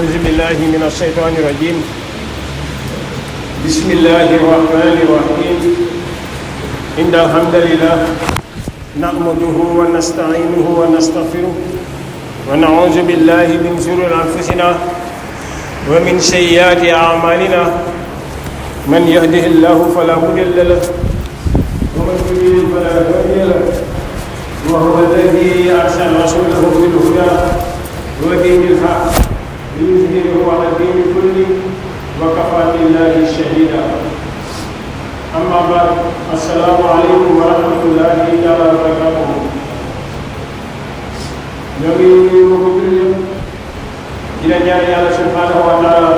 أعوذ بالله من الشيطان الرجيم. بسم الله الرحمن الرحيم. إن الحمد لله نحمده ونستعينه ونستغفره ونعوذ بالله من شرور أنفسنا ومن سيئات أعمالنا. من يهده الله فلا مضل له ومن يضلل فلا هادي له. وهو الذي أرسل رسوله بالهدى ودين الحق ليظهره على الدين كله وكفى بالله شهيدا. أما بعد، السلام عليكم ورحمة الله تعالى وبركاته. ñoo ngi nuyu mbokku jullit di la ñaan yàlla subhanahu wa taala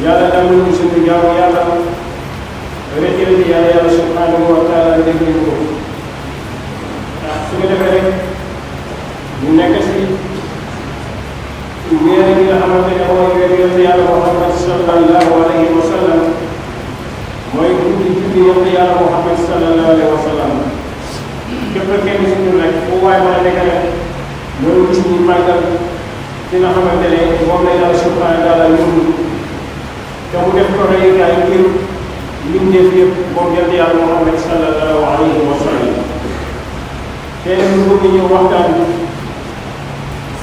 yàlla nangul ñu suñu jaamu yàlla rëccël bi yàlla subhanahu wa taala déglu ko. su ko defee rek ñu nekk si weer gi nga xamante ne mooy weer yonent yàlla Muhammad sallallahu alayhi wa sallam, mooy guddi julli yonent yàlla Muhammad sallallahu alayhi wa sallam. képp kenn si ñun rek fu waay mën a nekk rek loolu gis ñu màggal ki nga xamante ne moom la yàlla subhanahu wa taala yónni te mu def ko royukaay ngir mbindeef yëpp moom yonent yàlla Muhammad sallallahu alayhi wa sallam. te ñu bëgg ñëw waxtaan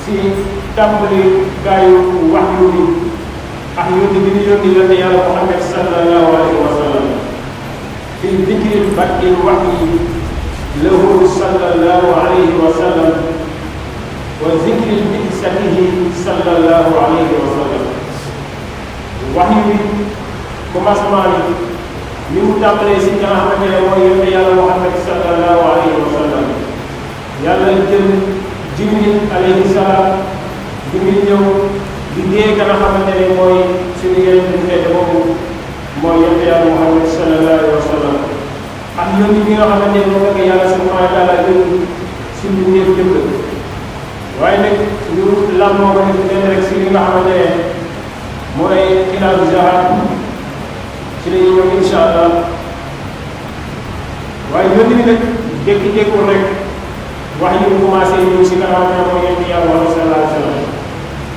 si tàmbali gaayu wax yu ni ak yónni bi ñu yónni yonent yàlla Muhammad sallallahu alayhi wa sallam fi dikril bad'il wahyi lahu sallallahu alayhi wa sallam wa zikril bi'satihi sallallahu alayhi wa sallam. wax yu commencement bi mu tàmbalee si nga xamante ne mooy yonent yàlla Muhammad sallallahu alayhi wa sallam. yàlla jël Jibril alayhi salaam Jibril ñëw di dee ka nga xamante ne mooy suñu yeneen bu tedd boobu mooy yonent yàlla Muhammad sallallahu alayhi wa sallam ak yónni bi nga xamante ne moom la yàlla subhanahu wa taala yónni suñu néew jëpp. waaye nag ñu làmmoo ko def benn rek si li nga xamante ne mooy xilaafu zahab ci la ñuy ñëw incha allah. waaye yónni bi nag jékki-jékkul rek wax yi mu commencé ñëw si nga xamante ne mooy yonent yàlla Muhammad sallallahu alayhi wa sallam.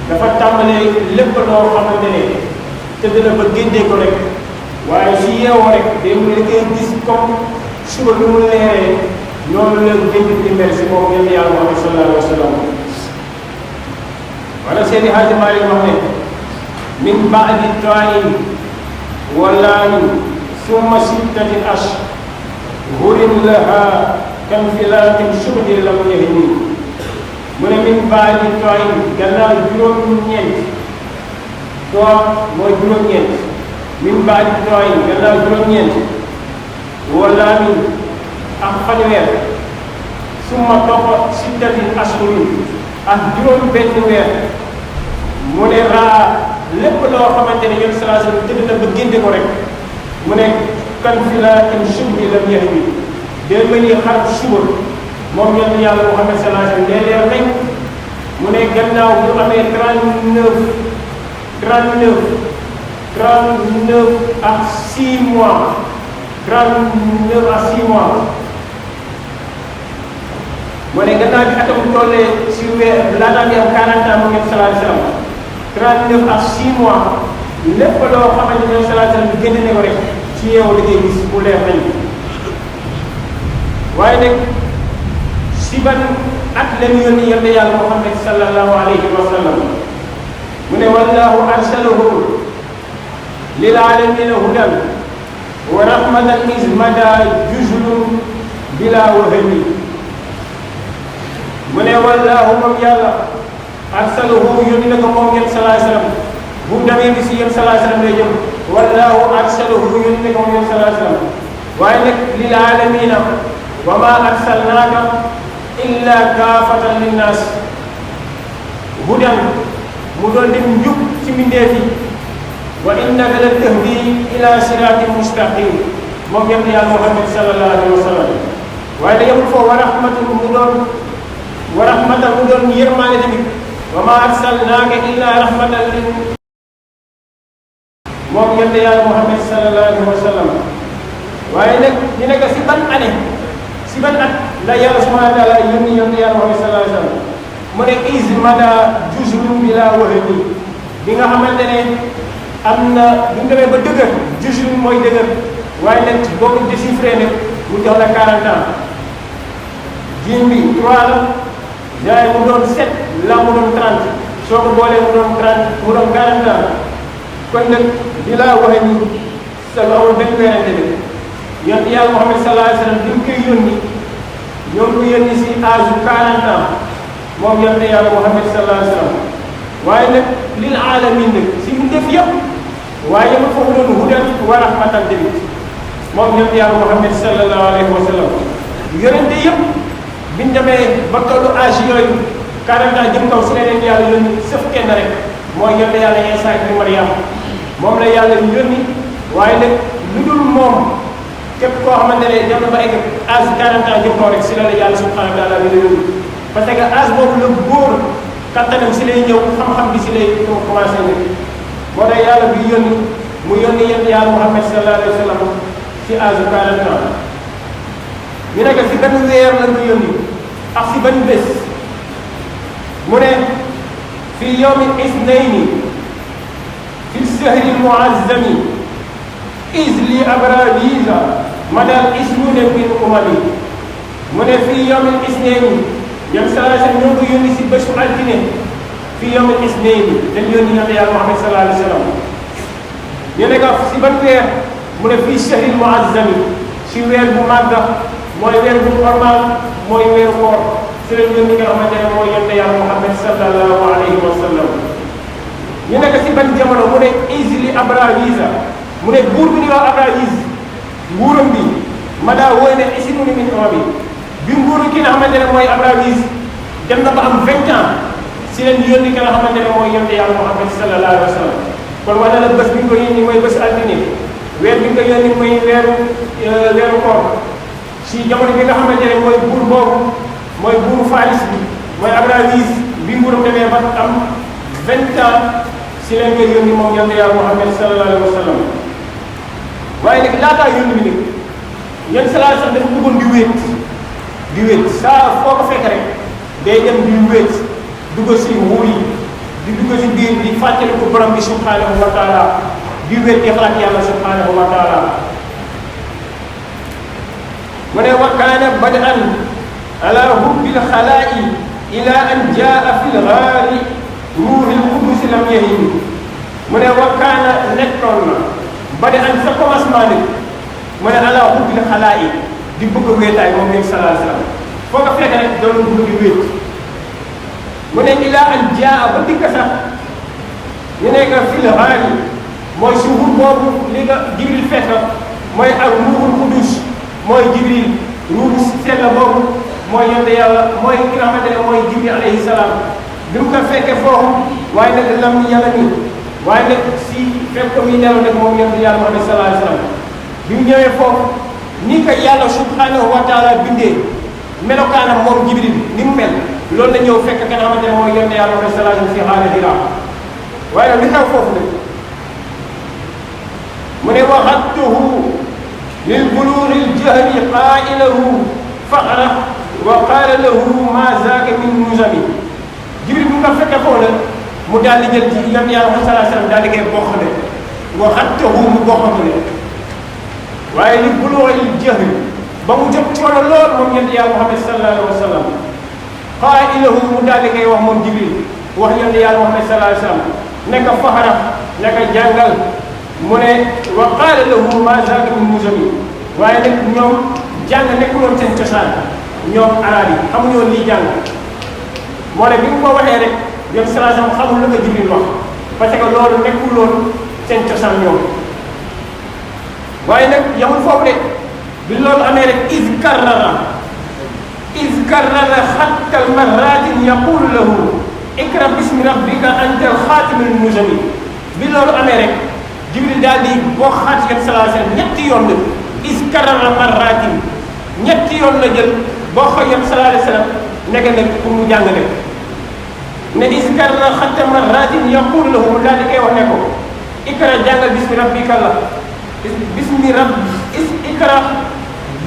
dafa tàmbalee lépp loo xamante ne tëdd na ba génnee ko rek, waaye si yeewoo rek day mu koy gis comme suba bi mu leeree noonu la génn di mel si moom yonent yàlla Muhammad sallallahu alayhi wa sallam. wala Seydi Hadji Malick wax ne min ba'di ta'in walaani summa sittati ashhurin laha kan filaatin subhi lam yahni. mu ne min ba'di ta'in gannaaw juróom-ñeent too mooy juróom-ñeent min ba'di ta'in gannaaw juróom-ñeent walaani ak fanweer summa topp sittati ashhurin ak juróom-benn weer. mu ne raa lépp loo xamante ne yoon sallallahu alayhi wa sallam tëdd na ba génte ko rek mu ne kan filaatin subhi lam yahni. day mel ni xar suba moom yonent yàlla Muhammad sallallahu alayhi wa sallam day leer nañ. mu ne gannaaw bu amee 39 ak 6 mois 39 ak 6 mois. mu ne gannaaw bi atam tollee si weer laataa bi am 40 ans moom yonent sallallahu alayhi wa sallam 39 ak 6 mois lépp loo xamante ne sallallahu alayhi wa sallam génne ne ko rek ci yeewu li ngay gis bu leer nañ. waaye nag si ban at la ñu yónni yonent yàlla Muhammad sallallahu alayhi wa sallam. mu ne wallahu arsalahu lil alamina hudan wa rahmatan iz mada juzlun bila wahmi. mu ne wallahu moom yàlla arsalahu yónni na ko moom yonent sallallahu alayhi wa sallam. bu demee bi si yonent sallallahu alayhi wa sallam lay jëm wallahu arsalahu yónni na ko moom yonent sallallahu alayhi wa sallam. waaye nag lil alamina wa ma arsalnaaka illa kaafatan linnaas hudan mu doon def njub ci mbindeef yi wa innaka la tahdi ila siraatin mustaqim moom yonent yàlla Muhammad sallallahu alayhi wa sallam. waaye da yemul foofu wa rahmatan mu doon yërmaane tamit wa ma arsalnaaka illa rahmatan lin moom yonent yàlla Muhammad sallallahu alayhi wa sallam. waaye nag ñu nekk si ban année si ban at la yàlla subhanahu wa taala yónni yonent yàlla Muhammad sallallahu alayhi wa sallam. mu ne is mada juzlun bila wahmi bi nga xamante ne am na bu ñu demee ba dëgër jésuit mooy dëgër waaye nag boo ko déchiffré ne mu jox la 40 ans jiin bi 3 la jaay mu doon 7 la mu doon 30 soo ko boolee mu doon 30 mu doon 40 ans kon nag di laa waxee ni sa amul benn werante bi yonent yàlla Muhammad sallallahu alayhi wa sallam bi mu koy yónni ñoo ngi ko yónni si âge 40 ans moom yonent yàlla Muhammad sallallahu alayhi wa sallam waaye nag lil alamin nag si mu def yëpp waaye yëpp foofu doon hudan wa rahmatan tamit moom yonent yàlla Muhammad sallallahu alayhi wa sallam yonente yëpp biñ demee ba tollu âge yooyu 40 ans jëm kaw si leneen yàlla yónni sëf kenn rek mooy yonent yàlla Iisaa ibn Maryam moom la yàlla yónni waaye nag lu dul moom képp koo xamante ne dem na ba egg âge 40 ans jëm kaw rek si la yàlla subhanahu wa taala bi la yónni parce que âge boobu la góor kattanam si lay ñëw xam-xam bi si lay commencé nag moo tax yàlla bi yónni mu yónni yonent yàlla Muhammad sallallahu alayhi wa sallam si âge 40 ans ñu nekk si benn weer la ñu yónni ak si benn bés mu ne fi yawmi isnayni fi shahri muazzami is li abrawiza madal ismune min umami mu ne fi yawmi isnayni ñoom sallallahu alayhi wa sallam ñoo ko yónni si bésu altine fi yawmi isnayni dañ yónni yonent yàlla Muhammad sallallahu alayhi wa sallam ñu nekk si ban weer mu ne fii shahri muazzami si weer bu màgg mooy weer bu normal mooy weeru koor si lañ yónni nga xamante ne mooy yonent yàlla Muhammad sallallahu alayhi wa sallam ñu nekk si ban jamono mu ne isli abrawiza mu ne buur bi ñuy wax abrawiz nguuram bi ma daa wooy ne isinu min umami bi nguuru ki nga xamante ne mooy abrawiz dem na ba am 20 ans si leen yónni nga xamante ne mooy yonent yàlla Muhammad sallallahu alayhi wa sallam kon wane na bés bi ñu ko yónni mooy bés altine weer bi nga yónni mooy weeru koor si jamono bi nga xamante ne mooy buur boobu mooy buuru Faris bi mooy Abrawiz bi nguuram demee ba am 20 ans si leen koy yónni moom yonent yàlla Muhammad sallallahu alayhi wa sallam waaye nag laataa yónni bi nag yéen sallallahu alayhi wa sallam dafa bëggoon di wéet saa foo ko fekk rek day dem di wéet dugg si wuur yi di dugg si biir di fàttali ko borom bi subhanahu wa taala di wéet di xalaat yàlla subhanahu wa taala mu ne wa kaana bad'an ala hubbil xalaa'i ila an jaa fi lgaari ruuhil qudus lam yahim mu ne wa kaana nekkoon na bad'an sa commencement nag mu ne ala hubbil xalaa'i di bëgg a wéetaay moom nekk sallallahu alayhi wa sallam foo ko fekk rek doon bëgg di wéet mu ne ila an jaa ba dikk sax ñu nekk fi lgaari mooy si wut boobu li nga Jibril fekk mooy ak ruuhul qudus mooy Jibril ruuhu sell boobu mooy yonent yàlla mooy ki nga xamante ne mooy Jibril alayhi salaam bi mu ko fekkee foofu waaye nag lam ni yàlla nii waaye nag si fekk ko muy nelaw nag moom yonent yàlla Muhammad sallallahu alayhi wa sallam bi mu ñëwee foofu ni ko yàlla subhanahu wa taala bindee melokaanam moom Jibril ni mu mel loolu la ñëw fekk ka nga xamante ne mooy yonent yàlla Muhammad sallallahu alayhi wa sallam si xaala Hira waaye nag li xew foofu nag mu ne waxattuhu lil buluuril jahli qaa'ilahu faqra wa qaala lahu maa zaaka min nuzami Jibril bu nga fekkee foofu nag mu daal di jël ci yonent yàlla Muhammad sallallahu alayhi wa sallam daal di koy bokk ne waxattuhu mu bokkatu ne waaye li buluuril jahli ba mu jëm coono lool moom yonent yàlla Muhammad sallallahu alayhi wa sallam qaa'ilahu mu daal di koy wax moom Jibril wax yonent yàlla Muhammad sallallahu alayhi wa sallam ne ko faqra ne ko jàngal mu ne wa qaala lahu maa zaaka min nuzami waaye nag ñoom jàng nekkuloon seen cosaan ñoom arab yi xamuñu woon lii jàng moo ne bi mu ko waxee rek yow salaasam xamul la ko Jibril wax parce que loolu nekkuloon seen cosaan ñoom waaye nag yamul foofu de bi loolu amee rek iz karrara xattal marratin yaqulu lahu ikra bismi rabbika antal xaatimul nuzami bi loolu amee rek Jibril daal di boo xaati yonent sallallahu alayhi wa sallam ñetti yoon la is karara marratin ñetti yoon la jël boo xool yonent sallallahu alayhi wa sallam nekk nag pour mu jàngale ne is karara xatta marratin yaqulu lahu mu daal di koy wax ne ko ikra jàngal bismi rabbika la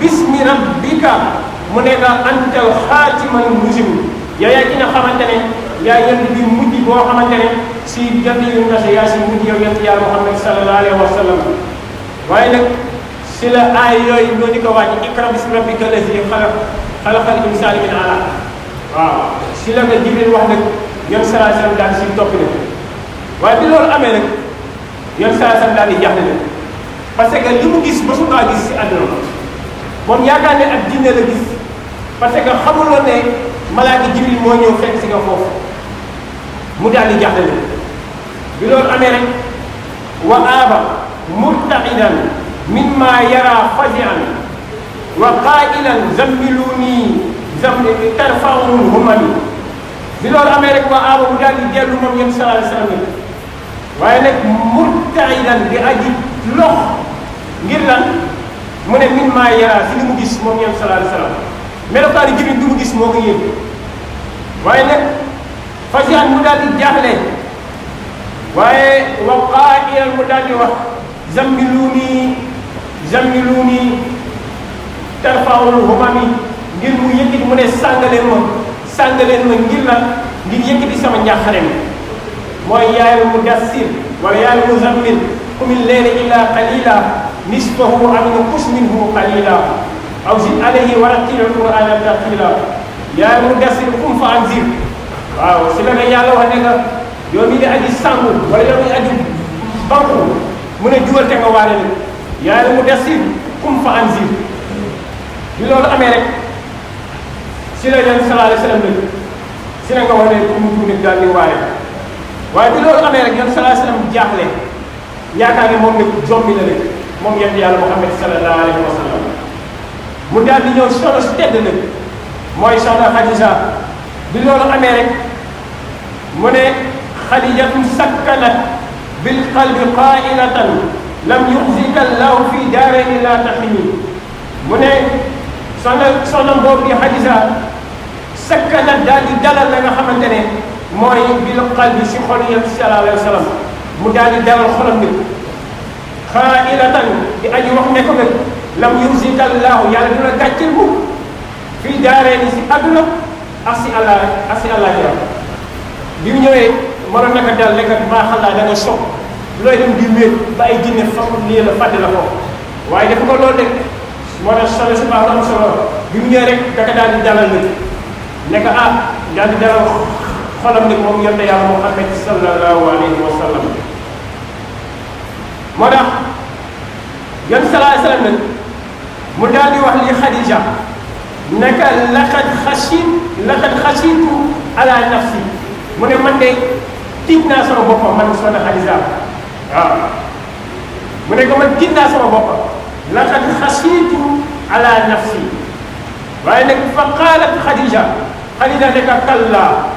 bismi rabbika mu nekk antal xaatimal nuzum yow yaa ki nga xamante ne yaa yonent bi mujj boo xamante ne si jant yu nase yaa si mujj yow yonent yàlla Muhammad sallallahu alayhi wa sallam waaye nag si la aay yooyu ñoo di ko wàcc iqra bismi rabbika allazi xalaqal insaana min alaq waaw si la nga Jibril wax nag yoon sallallahu alayhi wa sallam daal si topp nag waaye bi loolu amee nag yoon sallallahu alayhi wa sallam daal di jaaxle nag parce que li mu gis mësu kaa gis si àdduna moom yaakaar ne ak jinne la gis parce que xamuloon ne malaaka Jibril moo ñëw fekk si nga foofu mu daal di jaaxle nag bi loolu amee rek wa aaba murtaqidan mimma yara fazian wa qailan zammiluni tarfaul humami bi loolu amee rek wa aaba mu daal di dellu moom yéen sallallahu alayhi wa sallam waaye nag murtaqidan di aji lox ngir lan mu ne mimma yara si li mu gis moom yéen sallallahu alayhi wa sallam melokaani Jibril du mu gis moo ko yéen waaye nag fazian mu daal di jaaxle waaye wa qailan mu daal di wax zammiluni tarfaul humami ngir mu yëkkati mu ne sàngaleen ma ngir la ngir yëkkati sama njàqare mi mooy yaayal mudassir wala yaayal muzammil qumil layla illa qalila nisfahu aw inqus minhu qalila aw zid alayhi wa rattilil qur'ana tartila yaayal mudassir qum fa anzir waaw si la nga yàlla wax ne nga yow mi di aji sàngu wala yow mi aji banku mu ne jugal te nga waare ni yaayal mudassir qum fa anzir bi loolu amee rek si la yéen sallallahu alayhi wa sallam si la nga wax ne ku mu tuuti daal di waare waaye bi loolu amee rek yéen sallallahu alayhi wa sallam jaaxle yaakaar ne moom nag jombi la rek moom yéen yàlla Muhammad sallallahu alayhi wa sallam mu daal di ñëw soxna su tedd nag mooy soxna Xadija bi loolu amee rek mu ne Xadijatu sakkanat bil qalbi qailatan lam yuxzika allahu fi daarayni la taxini mu ne soxna boobu di Xadija sakkanat daal di dalal la nga xamante ne mooy bil qalbi si xol yéen sallallahu alayhi wa sallam mu daal di dalal xolam nit qailatan di aji wax ne ko nag lam yuxzika allahu yàlla du la gàcceel mu fii daarayni si àdduna ak si àllaaxira bi mu ñëwee mënoon naka dal lekkat maa xalaa da nga soog looy dem di wéet ba ay jinne fa lii la fàtte la ko waaye def ko loolu rek moo tax solo si baax am solo bi mu ñëwee rek daka daal di dalal nit nekk daal di dalal xolam nit moom yonte yàlla Muhammad sallallahu alayhi wa sallam moo tax yon sallallahu alayhi wa sallam nag mu daal di wax li Xadija naka laqad xasitu ala nafsi mu ne man de tiit naa sama boppam man soxna Xadija waaw mu ne ko man tiit naa sama boppam laqad xasitu ala nafsi waaye nag fa qaalat Xadija ne ka kalla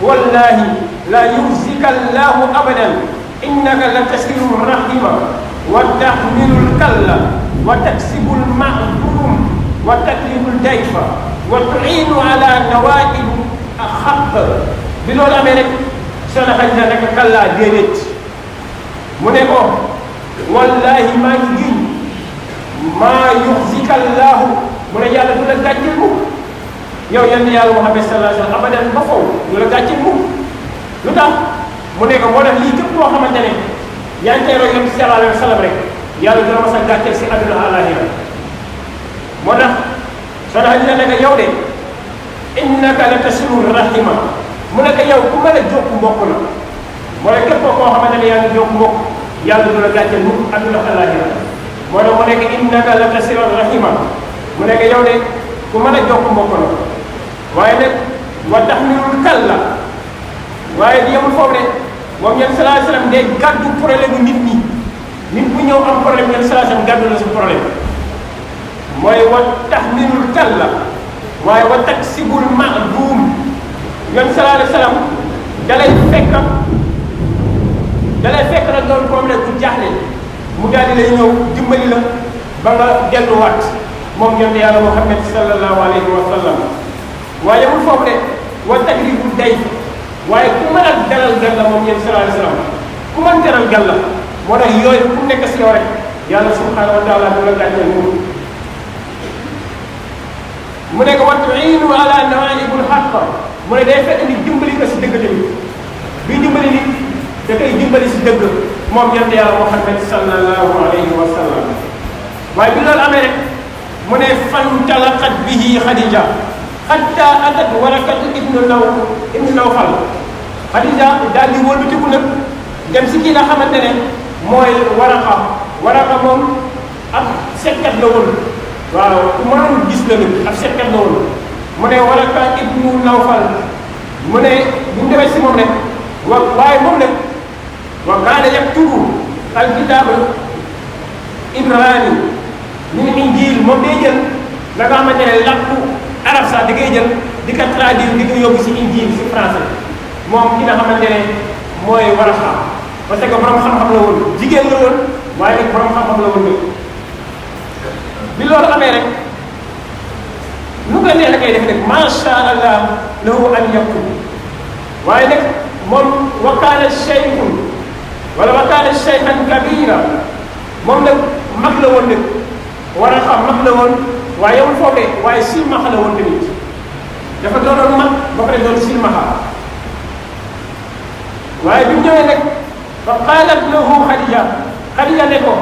wallahi la yuxzika allahu abadan innaka la tasilu rahima wa taxmilu lkalla wa taksibu lma'dum wa takrimu dayfa wa tuinu ala nawaibu xaq bi loolu amee rek soxna Xadija ne ka kalla déedéet mu ne ko wallahi maa ngi giñ maa yuxzika allahu mu ne yàlla du la gàcceel mukk yow yal na yàlla Muhammad sallallahu alayhi wa sallam abadan ba faw du la gàcceel mukk lu tax mu ne ko moo tax lii képp koo xamante ne yaa ngi teeroo yonent sallallahu alayhi wa sallam rek yàlla du la mas a gàcceel si àdduna àllaaxira moo tax soxna Xadija ne ko yow de innaka la tasilu rahima mu ne ko yow ku mën a jokk mbokk la moo ne képp koo xamante ne yaa ngi jokk mbokk yàlla du la gàcceel mukk àdduna àllaaxira moo tax mu nekk innaka la tasilu rahima mu nekk yow de ku mën a jokk mbokk la waaye nag wa taxmilul kalla waaye di yemul foofu de moom yéen sallallahu alayhi wa sallam day gàddu problème nit ñi nit bu ñëw am problème yéen sallallahu alayhi wa sallam gàddu la su problème mooy wa taxmilul kalla waaye wa taksibul ma'dum yéen sallallahu alayhi wa sallam dalay fekk nag loolu problème bu jaaxle mu daal di lay ñëw dimbali la ba nga delluwaat moom yonent yàlla Muhammad sallallahu alayhi wa sallam waaye yemul foofu de wa takrimu day waaye ku mën a dalal gan la moom yéen sallallahu alayhi wa sallam ku mën dalal gan la moo tax yooyu ku nekk si yow rek yàlla subhanahu wa taala du la gàcceel mu ne ko wa tuinu ala nawaibul haqq mu ne day fekk ni dimbali ko si dëgg tamit bii dimbali nit da koy dimbali si dëgg moom yonent yàlla Muhammad sallallahu alayhi wa sallam. waaye bi loolu amee rek mu ne fantalaqat bihi Khadija hatta atat Warakatu ibnu Nawfal. Khadija daal di wëlbatiku nag dem si kii nga xamante ne mooy Waraka moom ab seetkat la woon waaw ku mënoon gis la nag ab seetkat la woon mu ne Waraka ibnu Nawfal mu ne bu ñu demee si moom rek waaye moom nag wa kaana yaktubu alkitaaba ibrani min injil moom day jël la nga xamante ne làkku arab sax di koy jël di ko traduire di ko yóbbu si injil si français moom ki nga xamante ne mooy Waraka parce que borom xam-xam la woon jigéen la woon waaye nag borom xam-xam la woon nag bi loolu amee rek nu ko nee la koy def nag macha allah lahu an yakun waaye nag moom wa kaana shaykhun wala wa kaana shaykhan kabira moom nag mag la woon nag Waraka mag la woon waaye yow foofee waaye silmaxa la woon tamit dafa doonoon mag ba pare doon silmaxa waaye bi mu ñëwee nag fa qaalat lahu Khadija ne ko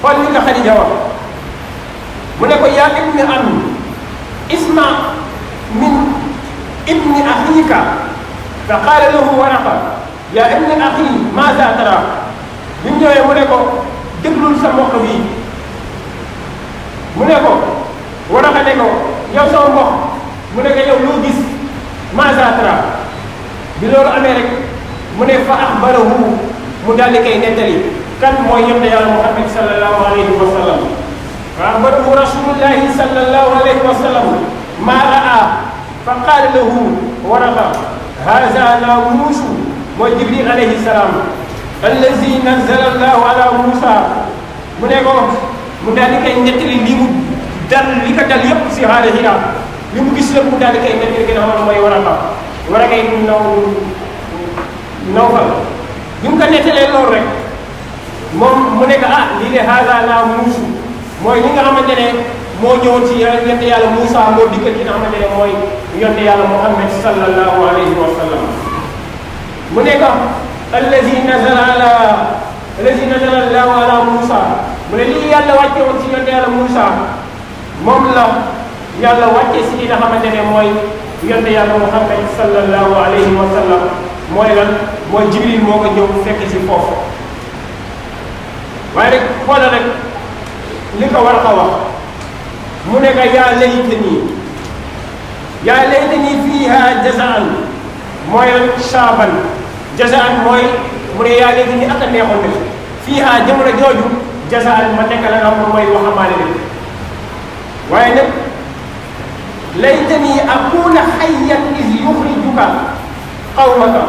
xool li nga Khadija wax mu ne ko yaa ibni am isma min ibni axiika fa qaala lahu Waraka yaa ibni axi maasa tara bi mu ñëwee mu ne ko déglul sa mbokk bi mu ne ko Waraka ne ko yow sama mbokk mu ne ko yow loo gis maasa tara bi loolu amee rek mu ne fa axbarahu mu daal di koy nettali kan mooy yonent yàlla Muhammad sallallahu alayhi wa sallam fa axbarahu rasulullahi sallallahu alayhi wa sallam ma raa fa qaala lahu Waraka haza naamuusu mooy Jibril alayhi salaam allazi nazzala allahu ala Musa mu ne ko mu daal di koy nettali li mu dal li ko dal yëpp si xaala Hira li mu gis lépp mu daal di koy nettali gën a xam mooy Waraka yi Nawfal bi mu ko nettalee loolu rek moom mu nekk lii de haza naamuusu mooy li nga xamante ne moo ñëwoon ci yonent yàlla Moussa moo dikkal ki nga xamante ne mooy yonent yàlla Muhammad sallallahu alayhi wa sallam mu nekk allazi nazala allahu ala Moussa mu ne lii yàlla wàcce woon ci yonent yàlla Moussa moom la yàlla wàcce si li nga xamante ne mooy yonent yàlla Muhammad sallallahu alayhi wa sallam mooy lan mooy Jibril moo ko ñëw fekk si foofu waaye rek xoolal rek li ko war a wax mu ne ka yaa laytanii fiihaa jazaan mooy saaban jazaan mooy mu ne yaa laytanii ak a neexoon def fiihaa jamono jooju jazaan ma nekk la nga xam mooy waxamaane def waaye nag laytanii akuuna hayyan iz yuxrijuka qawmaka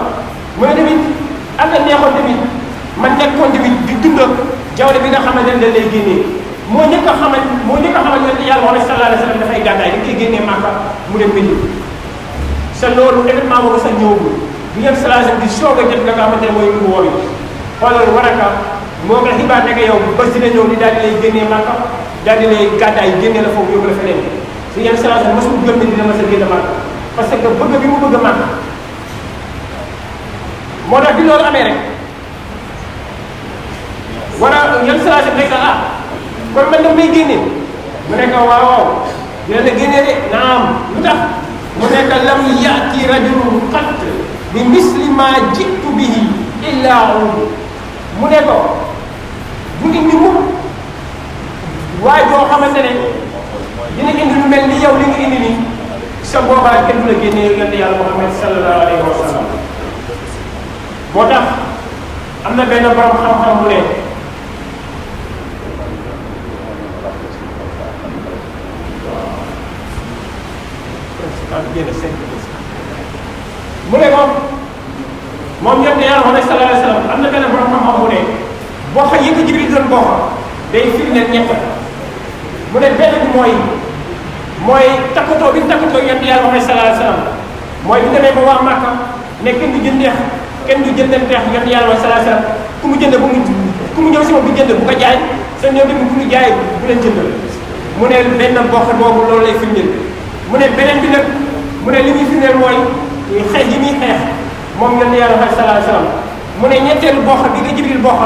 mu ne tamit ak a neexoon tamit ma nekkoon tamit di dund jaww bi nga xamante ne da lay génnee moo njëkk a xamal yonent yàlla Muhammad sallallahu alayhi wa sallam dafay gàddaay dañ koy génnee Màkka mu dem Médine sa loolu événement boobu sax ñëwagul bi ngeen sallallahu di soog a jot nga xamante ne mooy lu wóor yi xoolal Waraka moo ko xibaar ne yow bés dina ñëw di daal di lay génnee Màkka daal di lay gàddaay génnee la foofu yóbbu la feneen si ngeen sallallahu mosul gëm ne dina ma sa génn Màkka parce que bëgg bi mu bëgg Màkka moo tax bi loolu amee rek ngeen sallallahu nekk kon man daf may génne mu nekk waaw dina la génne de naam lu tax mu nekk lam yaati rajulun qat bi misli ma jitu bihi illa mu ne ko bu indi mu waaye boo xamante ne dina indi lu mel ni yow li nga indi nii sa boobaa kenn du la génne yonent yàlla Muhammad sallallahu alayhi wa sallam moo tax am na benn borom xam-xam bu ne mu ne moom yonent yàlla Muhammad sallallahu alayhi wa sallam am na benn borom xam-xam bu ne boo xam yëpp Jibril doon boo xam day firndeel ñett mu ne benn bi mooy takkatoo bi takkatoo yonent yàlla Muhammad sallallahu alayhi wa sallam mooy bu demee ba waa Màkka ne kenn du jëndeex yonent yàlla Muhammad sallallahu alayhi wa sallam ku mu ñëw si moom bu jënd bu ko jaay sa ñëw tamit bu ñu jaay bu leen jëndal mu ne benn bokk boobu loolu lay firndeel mu ne beneen bi nag mu ne li muy firndeel mooy xeex yi muy xeex moom yonent yàlla Muhammad sallallahu alayhi wa sallam mu ne ñetteelu bokk bi nga Jibril bokk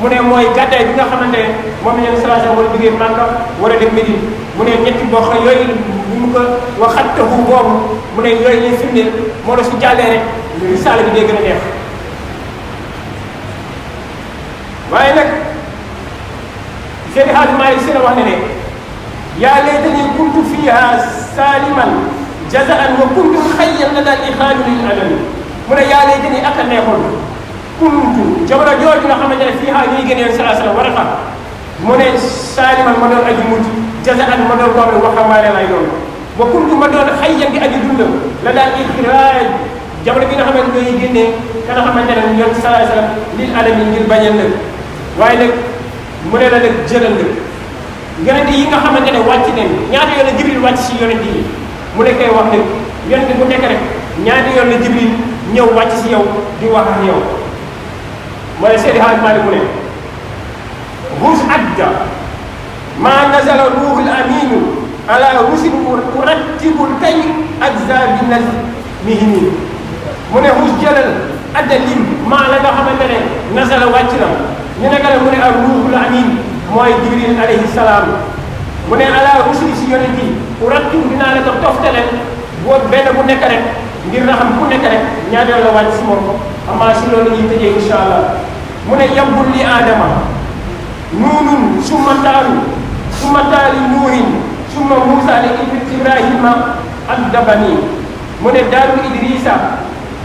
mu ne mooy gàddaay bi nga xamante ne moom la ñu sallallahu alayhi wa sallam war a jógee Makka war a dem Médine mu ne ñetti bokk yooyu bu mu ko waxattahu boobu mu ne yooyu lay firndeel moo la su jàllee rek risaala bi day gën a neex waaye nag Seydi Hadji Malick Sy la wax ne yaa laytani kuntu fiiha saliman jazaan wa kuntu xayyan la daal ixaanu lil alami mu ne yaa laytani ak a neexoon kuntu jamono jooju nga xamante ne fiiha ñuy génne yoon salaa salaam war a xam mu ne saliman ma doon aji mucc jazaan ma doon doon waxambaane lay doon wa kuntu ma doon xayyan di aji dundam la daal ixraaj jamono bi nga xamante ne ñuy génnee ka nga xamante ne yoon salaa salaam lil alami ngir bañal nag waaye nag mu ne la nag jëlal nag yonent yi nga xamante ne wàcc nañ ñaata yoon la Jibril wàcc si yonent yi mu nekkee wax nag yonent bu nekk rek ñaata yoon la Jibril ñëw wàcc si yow di wax ak yow mooy Seydi Hadji Malick mu ne hus adda ma nazala ruhul aminu ala rusin urattibul kay ajza bi nazmihini mu ne hus jëlal adda lim maa la nga xamante ne nazala wàcc na ñu ne mu ne ak ruuxul amin mooy Jibril alayhi salaam mu ne ala rusuli si yonent yi urattibu dinaa la ko toftale boo benn bu nekk rek ngir na xam ku nekk rek ñaata la wàcc si moom amaa si loolu ñuy tëjee incha allah mu ne yambul li aadama nuunun summa taali nuuhin summa muusa li ibrahima addabani mu ne daaru idrisa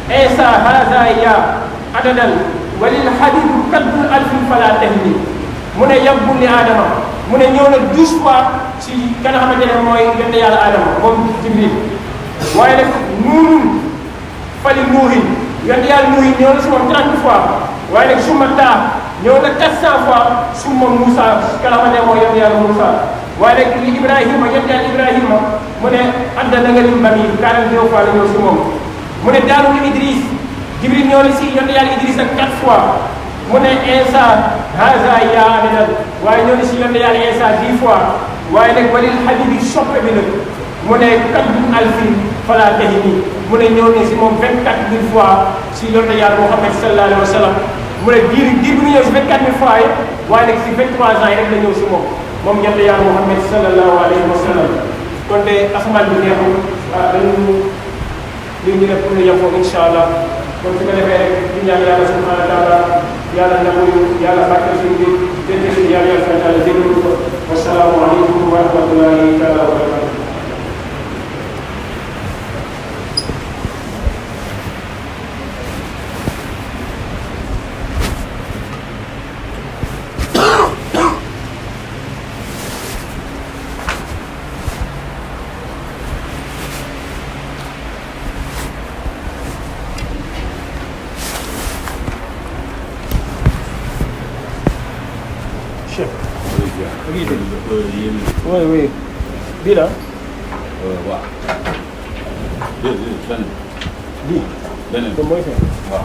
isa haza ya adadan walil hadidu kaddu alfin fala tahni mu ne yàggul li aadama mu ne ñëw na 12 fois si ka nga xamante ne mooy yonent yàlla aadama moom Jibril waaye nag nuunun fali nuuhin yonent yàlla nuuhin ñëw na si moom 30 fois waaye nag summa taa ñëw na 400 fois summa Moussa ka nga xamante ne mooy yonent yàlla Moussa waaye nag li Ibrahima yonent yàlla Ibrahima mu ne adda na nga lim bam yi 42 fois la ñëw si moom mu ne daarul Idris Jibril ñëw na si yonent yàlla Idris ak 4 fois mu ne Insa haza ya adadan waaye ñëw na si yonent yàlla Insa 10 fois waaye nag walil habibi soppe bi nag mu ne kaddu alfin fala tahini mu ne ñëw na si moom 24000 fois si yonent yàlla Muhammad sallallahu alayhi wa sallam mu ne diir bi ñu ñëw si 24000 fois yi waaye nag si 23 ans yi rek la ñëw si moom yonent yàlla Muhammad sallallahu alayhi wa sallam kon de asamaan bi neexul dañu li ñu def pour ñu yem foofu incha allah kon su ko defee rek di ñaan yàlla subhanahu wa taala yàlla nanguñu yàlla barkeel suñu biir déedéet si yàlla yàlla subhanahu wa taala déglu ko wasalaamu aleykum wa rahmatullahi taala wa barakatuh. Oui, oui. Bii la. waaw. déedéet beneen. bii. beneen mooy fee. waaw.